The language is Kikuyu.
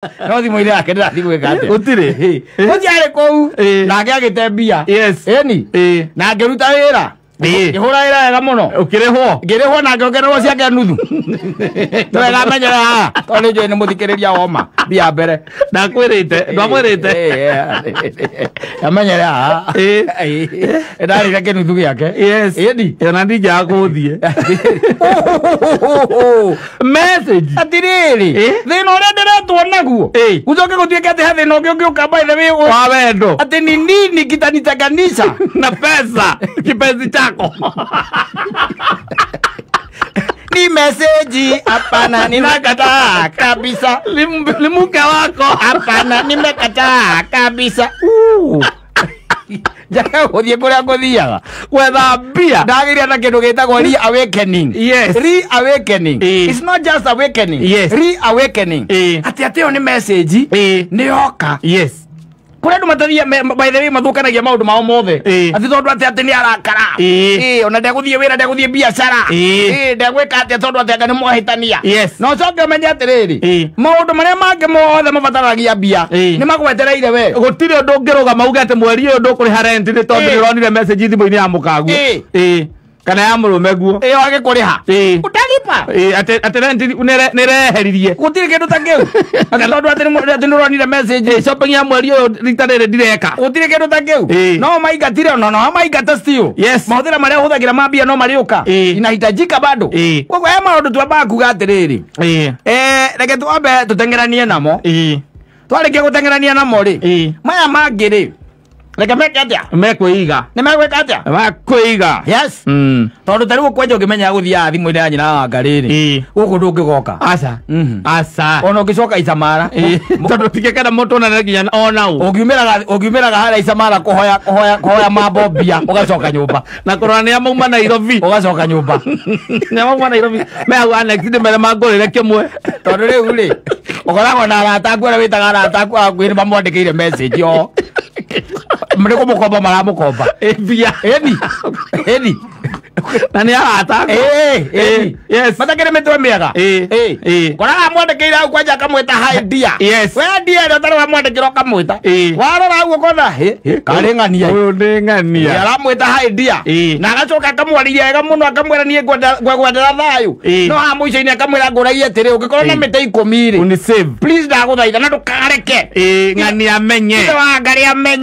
No thimũ-inĩ yake ndĩrathiĩ gwĩka atĩa? Gũtirĩ. Ũcio arĩ kũu Ĩĩ. nake agĩte mbia. Yes. Ĩni. Ĩĩ. Na ngĩruta wĩra. Ĩĩ. Ngĩhũra wĩra wega mũno. Ũkĩrĩhwo. Ngĩrĩhwo na ngĩongererwo ciake nuthu. Nĩ wega menyere haha tondũ nĩ njũĩ nĩ mũthikĩrĩria woma mbia mbere. Ndakwĩrĩte, ndwamwĩrĩte. Amenyere haha. Ĩĩ. Ndarĩire kĩnuthu gĩake. Yes. Ĩni. Ona ndingĩaga gũthiĩ. Message. Atirĩrĩ, Ĩ? thĩna ũrĩa ndĩretwo naguo Ĩ. gũcoke gũtuĩke atĩ he thĩna ũngĩ ũngĩũka by the way Wa wendo. atĩ ni nini kitanitenganisha Na pesa. Kipenzi chako. Ni meseji, hapana, ninakataa kabisa. Ni mke wako. Hapana, nimekataa kabisa. Njaga gũthiĩ kũrĩa ngũthiaga Gwetha mbia. Ndagĩria na kĩndũ gĩtagwo reawakening. Yes. Reawakening. Ĩ. It's not just awakening. Yes. Reawakening. Ĩ. Atĩ ĩyo nĩ message. Ĩ. Nĩ yoka. Yes. Kũrĩa andũ matathia by the way mathũkanagia maũndũ mao mothe. Ĩ. Atĩ tondũ atĩ nĩ arakara. Ĩ. Ĩ, ona ndegũthiĩ wĩra, ndegũthiĩ biacara. Ĩ. Ĩ, ndegwĩka atĩa tondũ atĩ anga nĩ mwahĩtania. Yes. Na ũcoke ũmenye atĩrĩrĩ, Ĩ. maũndũ marĩa mangĩ mothe mabataragia mbia Ĩ. nĩ magwetereire we. Gũtirĩ ũndũ ũngĩrũgama uge atĩ mweri ũyũ ndũkũrĩha rent nĩ tondũ Ĩ. nĩ ũronire message thimũ-inĩ ya mũkaguo. Ĩ. Ĩ. Kana ya mũrũme guo. Ĩyo agĩkũrĩha. Ĩ. Utalipa. Ĩ, atĩ rent nĩ ĩreheririe. Gũtirĩ kĩndũ ta kĩu. Atĩ tondũ atĩ nĩ ũronire message. Ĩ, shopping ya mweri ũyũ rita rĩrĩ ndireka. Gũtirĩ kĩndũ ta kĩu. Ĩ. No maingatire, no maingata still. Yes. Mahũthĩra marĩa ũhũthagĩra ma mbia no marĩũka. Ĩ. Inahitajika bado. Ĩ. Koguo he maũndũ twambaga kuga atĩrĩrĩ, Ĩ. reke twambe tũteng'eranie namo. Ĩ. Twarĩkia gũteng'erania namo rĩ, Ĩ. maya mangĩ rĩ, reke meke atĩa? Mekwĩiga. Nĩ megwĩka atĩa? Mekwĩiga. Yes. Mm. Tondũ ta rĩu ũkwenja ũngĩmenya gũthiaga thimũ-inĩ ya nyina wa Wangarĩ rĩ, Ĩ. gũkũ ndũngĩgoka. Aca. Mhm. Aca. Ona ũngĩcoka Icamara, Ĩ. Tondũ tingĩkenda mũndũ onane nginya ona ũ. Ũngiumĩraga harĩa Icamara kũhoya mambo mbia, ũgacoka nyũmba. Na kũrora nĩa mauma Nairobi. Ũgacoka nyũmba. Nĩa mauma Nairobi. Me hau annex ndĩ mere mangũrĩre kĩmwe. Tondũ rĩu rĩ, ũkoragwo na arata aku arĩa wĩtaga arata aku a hakuhĩ nĩ mamwandĩkĩire message o. Nĩ kũmũkomba maramũkomba. Ĩ, mbia. Ĩni. Ĩni. Na nĩ arata aku. Ĩ, ĩni. Yes. Matakĩrĩ mĩtwe mĩega. Ĩ. Ĩ. Ĩ. Koraga amwandĩkĩire hau kwanja akamwĩta hi dear. Yes. We dear ĩrĩa ũtarĩ wamwandĩkĩra ũkamwĩta. Ĩ. Warora hau ũkona hĩ, hĩ, karĩ ng'ania. Ũyũ nĩ ng'ania. Aramwĩta hi dear. Ĩ. Na agacoka akamwarĩria wega mũno akamwĩra niĩ ngwendera thayũ. Ĩ. No haha mũico-inĩ akamwĩra ngũragie atĩrĩ, ũngĩkorwo na Ĩ. mĩtĩ 10 rĩ, Unisave. please ndagũthaitha na ndũkareke. Ĩ, ng'ania amenye. Ithe wa Ngarĩ amenye.